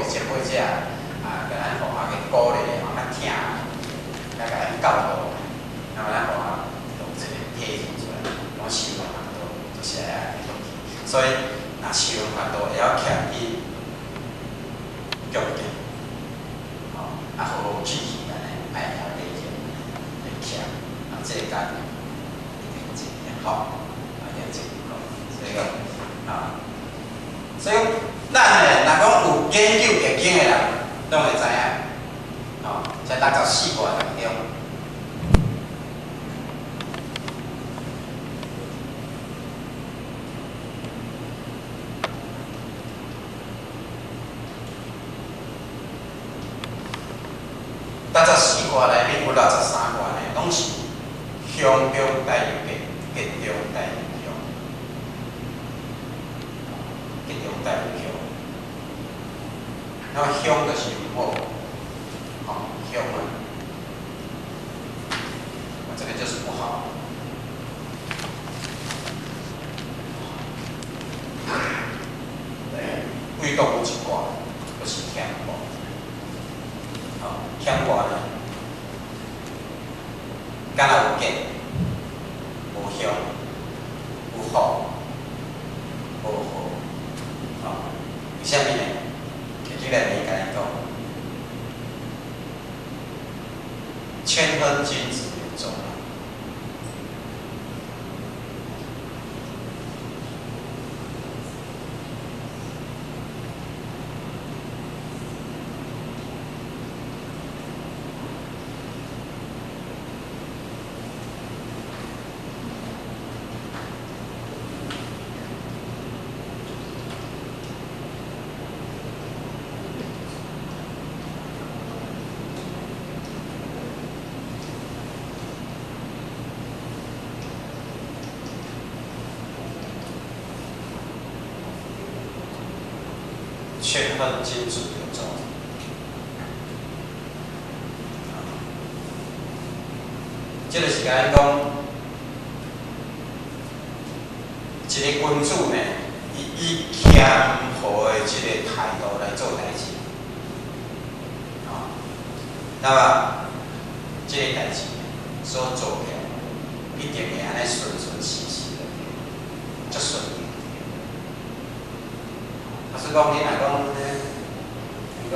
前輩者啊，共咱佛學嘅鼓勵吼，較疼，來共咱教導，那麼咱佛學有這個體現出來，講聲聞法度就是愛按呢落去。所以，若聲聞法度會曉徛去恭敬，吼，啊好好注意按呢，愛曉禮敬來徛，啊，這個家庭一定真好，啊，一定真好。所以講，啊，所以咱呢，若講有研究易經的人，攏會知影，吼，在六十四卦當中，六十四卦內面有63卦呢，攏是凶中帶有吉，吉中帶有凶，吉中帶有凶。那麼凶就是毋好，吼，凶啊，這個就是不好。唯獨有一卦，就是乾卦。吼，乾卦呢，敢若有吉，無凶，有福，無禍。吼，為啥物呢？易經內面共伊講，謙亨君子有終。謙亨君子有終。這個是共咱講，一個君子呢，伊以謙和的這個態度來做代誌，吼，那麼這個代誌所做起來，一定會按呢順順時時的，足順利。啊，所以講，你若講，你講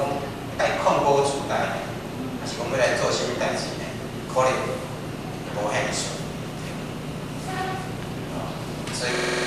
愛控股主代呢，還是講欲來做啥物代誌呢？可能無遐爾順。所以。